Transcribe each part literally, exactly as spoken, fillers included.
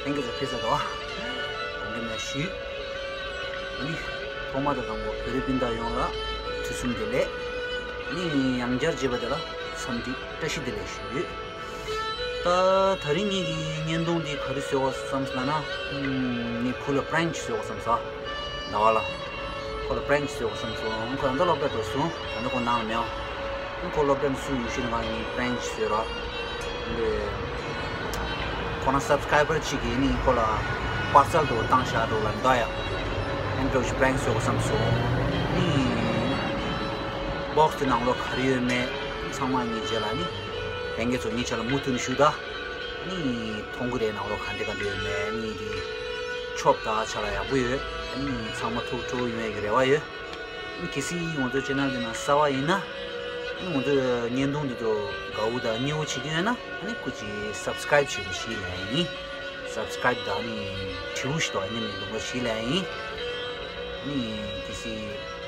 ལྷན་རྒྱས་ཚོ་ཕེབས་ཚར་འདུག་ག་དགོངས་འགལ་མེད་ཞུ། ཨ་ནི་ཐོག་མ་དང་དང་པོ་བོད་རིགས་སྤུན་ཟླ་ཡོངས་ལ་དུས་གསུམ་བདེ་ལེགས། ཨ་ནི་ཡང་བསྐྱར་མཇལ་བ་དེ་ལ་འཚམས་འདྲི་བཀྲ་ཤིས་བདེ་ལེགས་ཞུ། ད་ད་རིང་ངེད་ཀྱི་བརྙན་ཐུང་འདི་ག་རེ་བཟོས་པ་བསམ་སོང་ལབ་ན། ངས་བུ་ལ་པྲེང་ཅིག་བཟོས་པ་བསམ་སོང་། ཟླ་བ་ལ། ཁོ་ལ་པྲེང་ཅིག་བཟོས་པ་བསམ་སོང་། ཁོ་ད་ལྟ་སློབ་གྲྭ་འགྲོ་སོང་། ད་ནི་ཁོ་ནང་ལ་མེད། ཁོ་སློབ་གྲྭ་ནས་ཚུར་ཡོང་ཤུལ་ང་ངས་པྲེང་ཅིག་བཟོས་ར། འདི། ཁོ་ན་སབ་སི་ཀ་རའི་བར་ཅིག་གིས་ནི་ཁོ་ལ་པར་སལ་དུ་བཏང་བཞག་འདུག་ལ་འདི་ཡ། ཨེན་ཌོ་ཅིག་པྲེང་ཅིག་བཟོས་པ་བསམ་སོང་། ནི། སྦོག་སི་དེ་ནང་ལོགས་ག་རེ་ཡོད་མེད་ཚང་མ་ངས་རྗེས་ལ་ནི། ལྷན་རྒྱས་ཚོ་ངའི་ཆ་ལ་མུ་མཐུད་ནས་ཞུ་ད། ནི། མཐོང་གི་རེད། ནང་ལོགས་ག་འདྲ་ག་འདྲ་ཡོད་མེད། ནི་འདི། ཆོབ་ད་ཆ་ལ་ཡག་པོ་ཡོད། ནི་ཚང་མ་ཐུགས་སྤྲོ་ཡོང་ཡག་གི་རེ་བ་ཡོད། ནི་གལ་སྲིད་ང་ཚོའི་ཆེ་ནལ་འདི་ནང་གསར་པ་ཡིན་ན། ནི་ང་ཚོའི་བརྙན་ཐུང་འདི་ཚོ་དགའ་བོ་དང་མཉེས་པོ་བྱེད་ཀྱི་ཡོད་ན། ནི་སྐུ་མཁྱེན་སབ་སི་ཀ་རའིབ་བྱེད་རོགས་ཞེས་ལན་ཡིན། སབ་སི་ཀ་རའིབ་དང་ནི་དྲིལ་བུ་ཞིག་དང་ནི་མི་འདུག་གོ་ཞེས་ལན་ཡིན། ནི་གལ་སྲིད་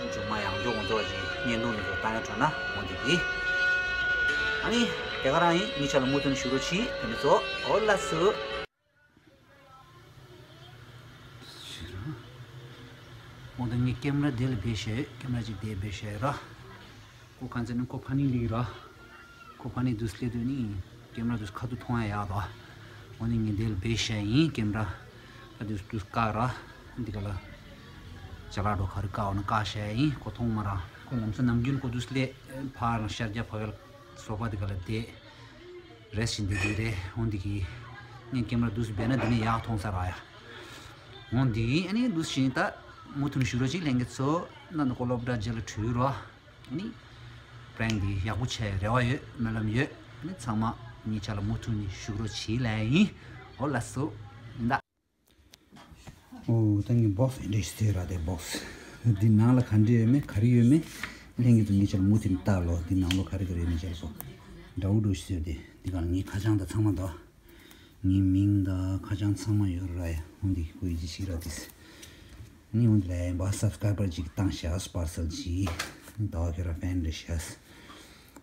མཇུག་མ་ཡང་འཇོག་ང་ཚོ་བ་ཞིག་བརྙན་ཐུང་འདི་ཚོ་བཏང་ཡ་འགྲོ་ན་འོང་འདི་གི། ཨ་ནི་དེ་ག་རང་ཡིན། ངའི་ཆ་ལ་མུ་མཐུད་ནས་ཞུ་རོགས་གྱིས། དེ་ནི་ཚོ་ཨོ་ལགས་སོ། འོ་ད་ངའི་ཀེམ་ར་དེ་ལ་བེད་ཤ་ཡོད། ཀེམ་ར་ཅིག་དེ་བེད་ཤ་ཡོད་ར། ཁོ་ག་ཚོད་ནི་ཁོ་ཕ་ནི་ལིག་ར། ཁོ་ཕ་ནི་དུས་སླེབས་དུས་ནི་ཀེམ་ར་དུས་ཁ་ཐུག་མཐོང་ཡ་ཡག་དོ། འོ་ནི་ངའི་དེ་ལ་བེད་ཤ་ཡིན་ཀེམ་ར། ཨ་དུས་དུས་བཀག་ར། འདི་ག་ལ། ཅ་ལག་འགྲོ་ག་རེ་བཀག་འོ་ན་བཀག་ཤ་ཡིན། ཁོ་མཐོང་མ་ར། ཁོ་ལམ་སང་ནམ་རྒྱུན་ཁོ་དུས་སླེབས་ཕར་ལ་ཤར་རྒྱག་ཕ་ག་ལ་སོ་ཕ་འདི་ག་ལ་བསྡད། རེས་བཞིན་འདི་གི་རེད། འོ་འདི་གི། ངས་ཀེམ་ར་དུས་སུ་བེད་ན་འདི་ནས་ཡག་མཐོང་ས་ར་ཡ། འོ་འདི་ཨ་ནི་དུས་བཞིན་ད་མུ་མཐུད་ཞུ་རོགས་གྱིས་ལྷན་རྒྱས་ཚོ། ན་ན་ཀོ་སློབ་གྲྭ་རྗེས་ལ་བྲོས་རོགས། ཨ་ནི། པྲེང་འདི་ཡག་པོ་བྱས་རེ་བ་ཡོད། སྨོན་ལམ་ཡོད། ཨ་ནི་ཚང་མ་ངའི་ཆ་ལ་མུ་མཐུད་ནས་ཞུ་རོགས་གྱིས་ལན་ཡིན། ཨོ་ལགས་སོ། ཡིན་ད། ཨོ་ད་ངས་སྦོག་སི་འདི་འདྲ་ཞིག་བཟོས་ར། དེ་སྦོག་སི་འདི་ནང་ལ་ག་འདྲ་ཡོད་མེད་ག་རེ་ཡོད་མེད་ལྷན་རྒྱས་ཚོ་ངའི་ཆ་ལ་མུ་མཐུད་ནས་ལྟ་ལོ། འདི་ནང་ལོགས་ག་རེ་ག་རེ་ཡོད་མེད་ཆ་ལ་སོ། འདྲ་བོ་འདྲ་བོ་ཞིག་བཟོས་ཏེ་འདི་ག་ལ་ངའི་ཁ་བྱང་དང་ཚང་མ་འདུག་ངའི་མིང་དང་ཁ་བྱང་ཚང་མ་ཡོད་ར་ཡ། འོ་འདི་ཁོ་ཡི་ཅི་ཞིག་ར་དེ། ནི་འོ་འདི་ལ་ཡིན་པ་སབ་སི་ཀ་རའི་བར་ཅིག་བཏང་ཤག་པར་སལ་ཅིག་ད་བ་ཁྱོད་ར་ཕན་རེད་ཤག་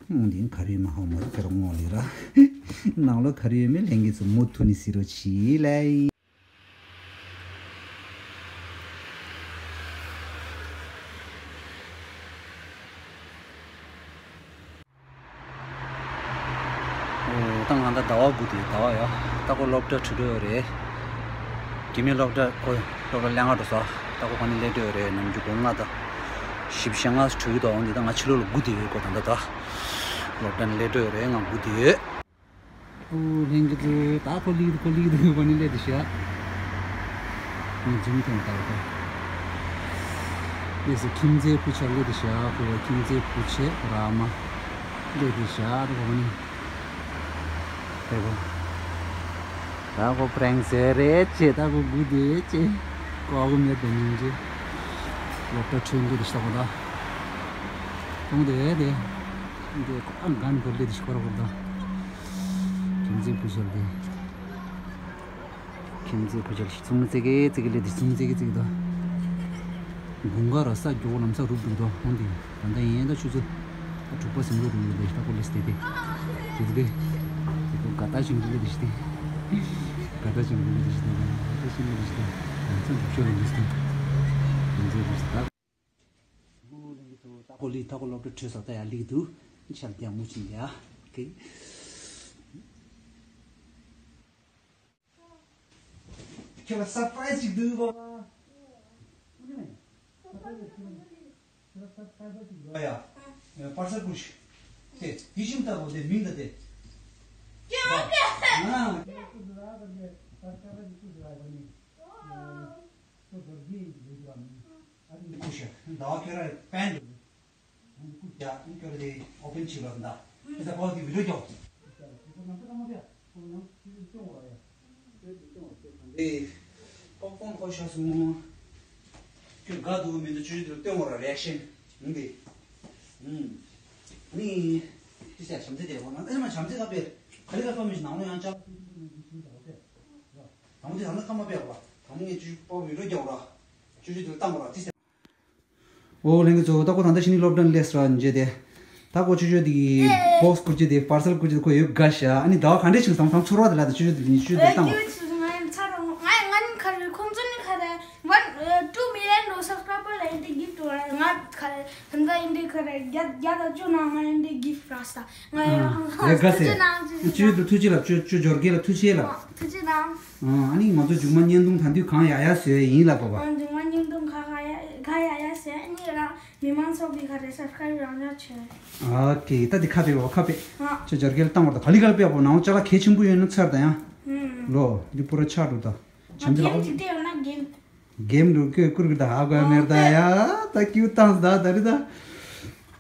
འོ་འདི་ག་རེ་ཡོད་མེད་ཧ་མ་ཁྱོད་ར་ངོ་ལི་ར། ནང་ལོགས་ག་རེ་ཡོད་མེད་ལྷན་རྒྱས་ཚོ་མུ་མཐུད་ནས་གཟིགས་རོགས་གྱིས་ལ། ཨོ། ད་ང་ད་ཟླ་བ་དགུ་དེ་ཟླ་བ་ཡ། ད་ཁོ་སློབ་གྲྭ་ཁྲིད་འགྲོ་ཡོད་རེད། རྒྱ་མི་སློབ་གྲྭ་ཁོ་སློབ་གྲྭ་ལེན་ག་འགྲོ་ས། ད་ཁོ་ག་ནས་སླེབས་འགྲོ་ཡོད་རེད། ནམ་རྒྱུན་སྒོ་ང་ད་བཞི་བཅུ་ཞེ་ལྔ་ཁྲིད་འདུག་འོ་འདི་ད་ང་ཕྱི་ལོགས་ལ་སྒུག་བསྡད་ཡོད། ཁོ་ད་ད་ད་སློབ་གྲྭ་ནས་སླེབས་འགྲོ་ཡོད་རེད། ང་སྒུག་བསྡད་ཡོད། ཨོ་ལྷན་རྒྱས་ཚོ། ད་ཁོ་ལིག་ཁོ་ལིག་འདུག་ག་ནས་སླེབས་བསྡད་ཤག་ངས་ཛུམ་ཐོང་ལྟར་གོ། ཨེ་སི་ཁྱིམ་མཚེས་བུ་ཆ་སླེབས་བསྡད་ཤག་ཁོ་ཡ་ཁྱིམ་མཚེས་བུ་ཆ་ར་མ་སླེབས་བསྡད་ཤག་ད་ཁོ་ནི་དེ་གོ། ད་ཁོ་པྲེང་ཟེར་རེད་ཅེ། ད་ཁོ་སྒུག་བསྡད་ཅེ། ཀོ་གོ་མེད་པ་ཉིན་ཅེ། སློབ་གྲྭ་ཁྲིད་འགྲོ་བསྡད་ཤག་ད་ཁོ་ད། ཁོང་དེ་དེ། འདི་ཨ་གན་གོ་ལེ་དེ་ཤི་ཁོ་ར་ཁོ་ད། ཁྱིམ་མཚེས་བུ་ཆ་དེ། ཁྱིམ་མཚེས་བུ་ཆ་ལ་ཆུང་མ་ཙི་གེ་ཙི་གེ་ལེ་དེ་ཆུང་མ་ཙི་གེ་ཙི་གེ་ད། དགུན་ཁ་ར་ས་མགྱོགས་ལམ་སང་རུབ་འདུག་ད་ཧོན་དེ། ད་ལྟ་ཡིན་ད་ཆུ་ཚོད་ད་དྲུག་པ་ཟིན་འགྲོ་འདུག་ལེ་ད་ཁོ་ལེ་སི་དེ་དེ། དེ་ཚོ་དེ། དེ་ཁོ་དགའ་ད་ཆུང་ཆུང་ལེ་དེ་ཤི་དེ། དགའ་ད་ཆུང་ཆུང་ལེ་དེ་ཤི་དེ། དགའ་ད་ཆུང་ལེ་དེ་ཤི་དེ། ང་ཚོ་འཇུག་ཤོར་ལེ་དེ་ཤི་དེ། ཁྱིམ་མཚེས་བུ་ཆ་ད། ལྷན་རྒྱས་ཚོ། ད་ཁོ་ལི་ད་ཁོ་སློབ་གྲྭ་ཁྲིད་ས་ད་ཡ་ལིག་འདུག་ཆལ་དེ་ཡ་མུ་ཆིན་དེ་ཡ། ཀེ། ཁྱེད་ལ་སར་པ་རའི་ཛི་ཅིག་འདུག་པ། ཁྱེད་ལ་སར་པ་རའི་ཛི་ཅིག་འདུག་ཡ། པར་སལ་ཀུ་ཤི། དེ་དེ་བཞིན་ལྟ་བུ་དེ་མིང་ད་དེ། ཀྱེ་ཨ་ཀྱེ། ང་ཀྱེ་ཀུ་ཤི་ར་ག་ནི་སར་པ་རའི་ཛི་ཀུ་ཤི་ར་ག་ནི། ཁོ་རྡོ་རྗེ་ཡིན་གྱི་ལུས་ཀྱི་བ་མིན། ཨ་ནི་ཀུ་ཤ་ཟླ་བ་ཁྱོད་ར་པན་འགྲོ། ཨ་ནི་ཀུ་ཤ་ཨ་ནི་ཁྱོད་ར་དེ་ཨོ་པན་བྱེད་ལ་ཟླ། དེ་ད་པའོ་དེ་བི་ཌིའོ་རྒྱག་ཁོ་ང་ཚོ་ཀ་མ་བྱ། ཁོ་ཡང་ཁྱོད་ཚོ་སྐྱོང་བ་ཡ། ཁྱོད་ཚོ་སྐྱོང་བ་ཁྱོད་ཚོ་དེ། པོབ་ཀོན་ཁོ་ཤ་སོང་། ཁྱོད་དགའ་འདུག་མི་འདུག་ཅུ་ཅུ་དེ་སྟོན་བ་ར་རེ་ཨེག་ཤན་འདི། ཨུམ། ནི། དེ་ཚོ་བྱམས་བརྩེ་དེ་འོ་ན་ཨེ་མ་བྱམས་བརྩེ་ཁ་པེ། ག་ལེ་ག་ལེ་པ་མི་ཞིག་ནང་ལོ་ཡང་ཅག་དང་པོ་དེ་ད་ནི་ཁ་མ་པེ་བ། དང་པོ་ངས་ཅུ་ཅུ་པོ་བི་ཌིའོ་རྒྱག་ར། ཅུ་ཅུ་དེ་ལ་བཏང་བ་ར་དེ་ཚོ། ཨོ་ལྷན་རྒྱས་ཚོ། ད་ཁོ་ད་ལྟ་ཕྱི་ནས་སློབ་གྲྭ་ནས་སླེབས་སོང་ར་འཇེ་དེ། ད་ཁོ་ཅུ་ཅུ་དེ་གི་པོག་སི་ཁུར་ཅེ་དེ་པར་སལ་ཁུར་ཅེ་དེ་ཁོ་ཡོད་དགའ་ཤག་ཨ་ནི་ཟླ་བ་ག་འདྲས་ཞིག་སོང་སོང་ཚོར་བ་དེ་ལ་ད་ཅུ་ཅུ་དེ་ནི་ཅུ་ཅུ་དེ་བཏང་བ། ཨེ་ཁྱོད་ཚོ་ང་ཡང་ཚར་རུང་ ཅོ་ནང་ང་ཡིན་དེ་གིཕ་ར་ས་ང་ཡང་ཨ། ཧང་ཧང་རེ་དགའ་ཐུགས་རྗེ་གནང་། ཅོ་ཅོ་དུ་ཐུགས་རྗེ་ལ་ཅོ་ཅོ་འབྱོར་རྒྱལ་ལ་ཐུགས་རྗེ་ལ། ཨ། ཐུགས་རྗེ་གནང་། ཨ་ནི་ང་ཚོ་མཇུག་མ་བརྙན་ཐུང་ད་དུས་གང་ཡག་ཡག་བཟོས་ཡིན་ལ་པ་པ། ཨ་མཇུག་མ་བརྙན་ཐུང་ག་ག་ཡ་ག་ཡག་ཡག་བཟོས་ཨ་ནི་རང་མི་མང་ཚོགས་པའི་ཁ་རེ་སབ་སི་ཀ་རའིབ་རང་ཉག་བྱོས། ཨོ་ཀེ། ད་དེ་ཁ་པེ་བ་ཁ་པེ། ཨ། ཅོ་འབྱོར་རྒྱལ་བཏང་བར་ད་ག་ལི་ག་ལི་པེ་བ་ནང་ལོ་ཅ་ལག་གལ་ཆེན་པོ་ཡོད་ན་ཚར་ད་ཡང་། ཨུམ། ལོ་འདི་པུ་ར་ཆག་འགྲོ་ད། ཨ་བྱམས་ཆེ་གེམ་ལགས། ཅིག་དེ་ཡོད་ན་གེམ། གེམ་འགྲོ་ཀྱོ་ཀུར་གི་ད་ཧ་གོ་ཡ་མེར་ད་ཡ། ད་ཀྱུ་བཏང་ད་ད་རི་ད།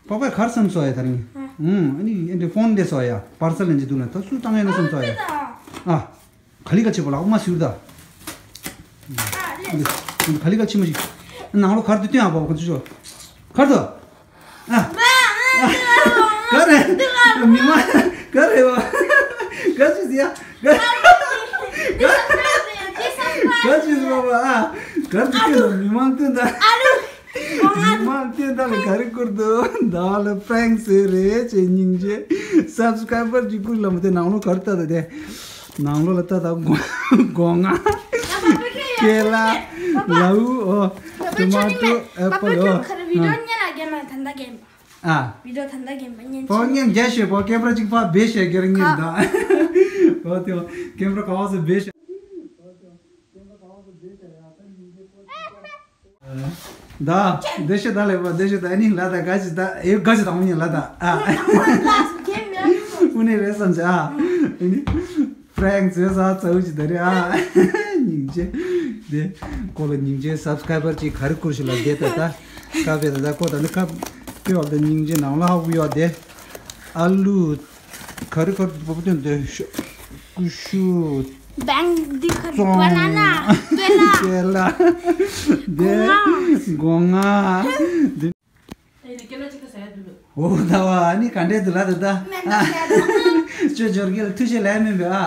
པ་པའི་གར་སམ་སོ་ཡ་ད་རིང་། ཨ། ཨུམ། ཨ་ནི་ཨེ་འདྲེ་ཕོན་ལས་སོ་ཡ་པར་སལ་ལེན་ཅི་འདུག་ན་ད་སུ་བཏང་ཡ་ན་སམ་སོ་ཡ། ཨ། ག་ལི་ག་ཆེ་པོ་ལག་མ་སུར་ད། ཨ་ལེ། ག་ལི་ག་ཆེ་མོ་ཞིག་ནང་ལོ་གར་དུ་སྟོན་ཨ་པ་པ་ཁོ་ཚོ་ཤོ། གར་དུ། ཨ། ག་རེ། མི་མ། ག་རེ་བ། ག་ཅི་ཟེར་ཡ། ག་ཅི་ཟེར་བ་ཨ། ག་ཅི་ཟེར་ན་མི་མང་སྟོན་ད། མི་མང་སྟོན་ད་ལ་ག་རེ་བསྐུར་འདུག་བདག་ལ་པྲེང་ཟེར་རེད་ཅེས་སྙིང་རྗེ། སབ་སི་ཀ་རའི་བར་གྱི་བསྐུར་ལ་མ་དེ་ནང་ལོ་གར་ལྟ་ད་དེ། ནང་ལོ་ལ་ལྟ་ད་སྒོ་སྒོ་ང་། ཀེ་ལ། ལའུ་ཨོ། ཊོ་མ་ཊོ། ཨེ་པལ་ཨོ། ཨ། བི་ཌིའོ་ད་ལྟ་གེམ་པ་ཉན་ཆི། པོ་ཉན་རྒྱ་ཤེས་པོ་ཀེམ་ར་གཅིག་པ་བེ་ཤེས་གེ་ར་ཉན་ད། ཨོ་ཏེ་ཀེམ་ར་ག་བ་སེ་བེ་ཤེས། ད་བདེ་ཤེས་ད་ལེ་པ་བདེ་ཤེས་ད་ནི་ལ་ད་ག་ཅི་ད་ཨེ་ག་ཅི་ད་འུ་ཉན་ལ་ད་ཨ། འུ་ནི་རེ་སམ་ཅི་ཨ། པྲེང་བཟོས་ས་ཚ་བོ་ཅིག་ད་རེད་ཨ། སྙིང་རྗེ། དེ་ཁོ་ལ་སྙིང་རྗེ། སབ་སི་ཀ་རའི་བར་ཅིག་ག་རེ་བསྐུར་ཞིག་ལ་བསྡད་ད་ད། ཀ་བེ་ད་ད་ཁོ་ད་ནི་ཀ་བེ་བ་ད་སྙིང་རྗེ་ནང་ལ་ཧ་གོ་ཡོད་དེ། ཨ་ལུ། ག་རེ་ག་རེ་བབ་སྟོན་དེ་ཤོ། ཀུ་ཤུ། བེང་། འདི་ཁ་བཙོང་། བ་ན་ན། ཏེ་ལ། ཏེ་ལ། དེ། སྒོ་ང་། སྒོ་ང་། དེ། ཨེ་ནི་ཀེ་ལ་ཅིག་ག་ཟ་ཡ་འདུག་ལོ། འོ་ད་བ་ཨ་ནི་ག་འདྲས་འདུག་ལ་ད་ད། མེན་ད་ཟ་ཡ་འདུག་ཅོ་འབྱོར་རྒྱལ་ཐུགས་རྗེ་ལས་མེད་པས་ཨ།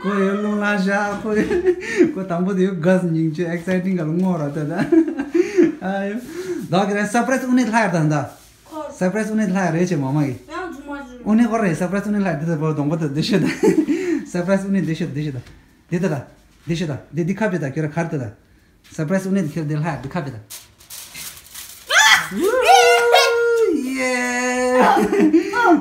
ཁོ་ཡོད་ལུང་ལ་བཞག་ཁོ་ཡོད། ཁོ་དང་པོ་དེ་ཡོད་ག་སྙིང་རྗེ་ཨེག་སའི་ཊིང་ག་ལ་ངོ་ར་ད་ད། ཨ་ཡོ། ད་གི་རེད་སར་པ་རའི་ཛི་དབུ་ནི་ལྷ་ཡར་ད་ད། ཁོ། སར་པ་རའི་ཛི་དབུ་ནི་ལྷ་ཡར་རེད་ཅེ་མ་མ་གི། ཡང་ཇུ་མ་ཇུ། དབུ་ནི་ཁོ་རེད་སར་པ་རའི་ཛི་དབུ་ནི་ལྷ་ཡར་འདི་ད་བོ་གདོང་པ་ད་འདི་ཤོད་ད། སར་པ་རའི་ཛི་དབུ་ནི་འདི་ཤོད་འདི་ཤོད་ད། འདི་ད་ད། འདི་ཤོད་ད། འདི་འདི་ཁ་པེ་ད་ཁྱོད་ར་གར་ད་ད། སར་པ་རའི་ཛི་དབུ་ནི་འདི་ཁྱོད་འདི་ལྷ་ཡར་འདི་ཁ་པེ་ད། ཡེ།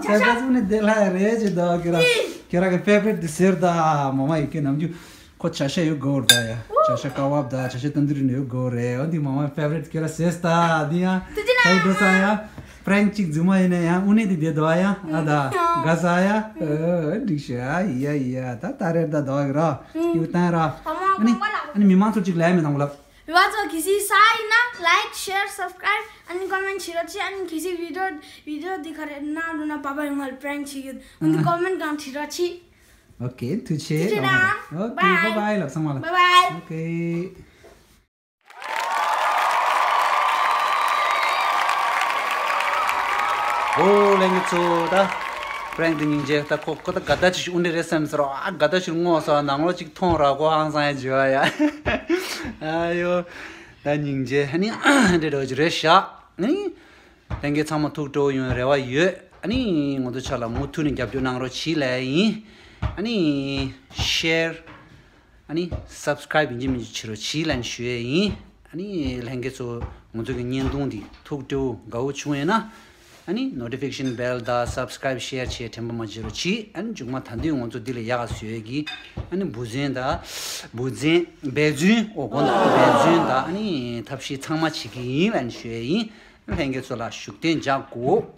སར་པ་རའི་ཛི་དབུ་ནི་འདི་ལྷ་ཡར་རེད་ཅེ་ད་ཁྱོད་ར། ཁྱོད་ར་གི་ཕེ་ཝ་རི་ཊི་འདི་ཟེར་ད་མ་མ་ཡི་ཁྱོད་ནམ་རྒྱུན། ཁོ་བྱ་ཤ་ཡོད་གོ་ར་ད་ཡ། བྱ་ཤ་ཀ་བབ་ད་བྱ་ཤ་ཏན་དུ་རི་ནས་ཡོད་གོ་རེད། འོ་འདི་མ་མ་ཕེ་ཝ་རི་ཊི་ཁྱོད་ར་ཟེར་ད་འདི་ཡ། ཐུགས་རྗེ་གནང་། ད་ཡི་འགྲོ་ས་ཡ། པྲེང་གཅིག་རྫུན་མ་ཡིན་ན་ཡང་དབུ་ནི་འདི་བསྡད་དོ་ཡ། ཨ་ད་དགའ་ས་ཡ། ཨ་འགྲིག་ཤག་ཡ་ཡ། ད་ད་རེད་ད་དོ་གི་ར་ཡུ་ཏན་ར། ཨ་ནི་ཨ་ནི་མི་མང་ཚོ་གཅིག་ལས་མེད་དང་ལབ། བ་ཚོ་གི་སི་ས་ཡིན་ན་ལའིཀ་ཤེར་སབ་སི་ཀ་རའིབ་ཨ་ནི་ཀོ་མེན་ཊི་བྱེད་རོགས་བྱེད། ཨ་ནི་གི་སི་བི་ཌིའོ་བི་ཌིའོ་འདི་ག་རེ་ན་འགྲོ་ན་པ་པ་ཡོང་ང་པྲེང་བྱེད་ཡོད་འོ་འདི་ཀོ་མེན་ཊི་གང་བྱེད་རོགས་བྱེད། ཨོ་ཀེ། ཐུགས་རྗེ་ཆེ། ཐུགས་རྗེ་གནང་། ཨོ་ཀེ། བའི་བའི་བའི་ལབ་ཚང་མ་ལ། བའི་བའི། ཨོ་ཀེ། ཨོ་ལྷན་རྒྱས་ཚོ་ད། པྲེང་དེ་སྙིང་རྗེ། ད་ཁོ་ཁོ་ད་དགའ་ད་ཅིག་དབུ་འདྲེ་རེད་བསམ་ཟེར་རོ། ཨ་དགའ་ད་ཅིག་ངོ་སོ་ནང་ལོ་ཅིག་མཐོང་ར་ཁོ་ཧང་སང་ཡ་བྱེད་བ་ཡ། ཨ་ཡོ། ད་སྙིང་རྗེ་ཨ་ནི་འདྲེ་འདྲ་ཅིག་རེད་ཤག་ཨ་ནི། ལྷན་རྒྱས་ཚང་མ་ཐུགས་སྤྲོ་བོ་ཡོང་རེ་བ་ཡོད། ཨ་ནི་ང་ཚོ་ཆ་ལ་མུ་མཐུད་ནས་རྒྱབ་སྐྱོར་གནང་རོགས་གྱིས་ལབ་ཡིན། ཨ་ནི་ཤེར། ཨ་ནི་སབ་སི་ཀ་རའིབ་ཡིན་གཅིག་མིན་གཅིག་བྱེད་རོགས་གྱིས་ལབ་ནས་ཞུ་ཡས་ཡིན། ཨ་ནི་ལྷན་རྒྱས་ཚོ་ང་ཚོ་གི་བརྙན་ཐུང་འདི་ཐུགས་སྤྲོ་བོ་དགའ་བོ་བྱུང་ཡོད་ན། ཨ་ནི་ནོ་ཊི་ཕི་ཀེ་ཤན་བྷེལ་དང་སབ་སི་ཀ་རའིབ་ཤེར་བྱེད་དྲན་པ་མ་བརྗེད་རོགས་གྱིས། ཨ་ནི་མཇུག་མ་ད་དུང་ང་ཚོ་འདི་ལས་ཡག་ག་བཟོ་ཡས་ཀྱི་ཨ་ནི་འབད་བརྩོན་དང་། འབད་བརྩོན། འབད་བརྩོན། ཨོ་དགོངས་དག་འབད་བརྩོན་དང་ཨ་ནི་ཐབས་ཤེས་ཚང་མ་བྱེད་ཀྱི་ཡིན་ལབ་ནས་ཞུ་ཡས་ཡིན། ལྷན་རྒྱས་ཚོ་ལ་བཞུགས་གདན་འཇགས་དགོས།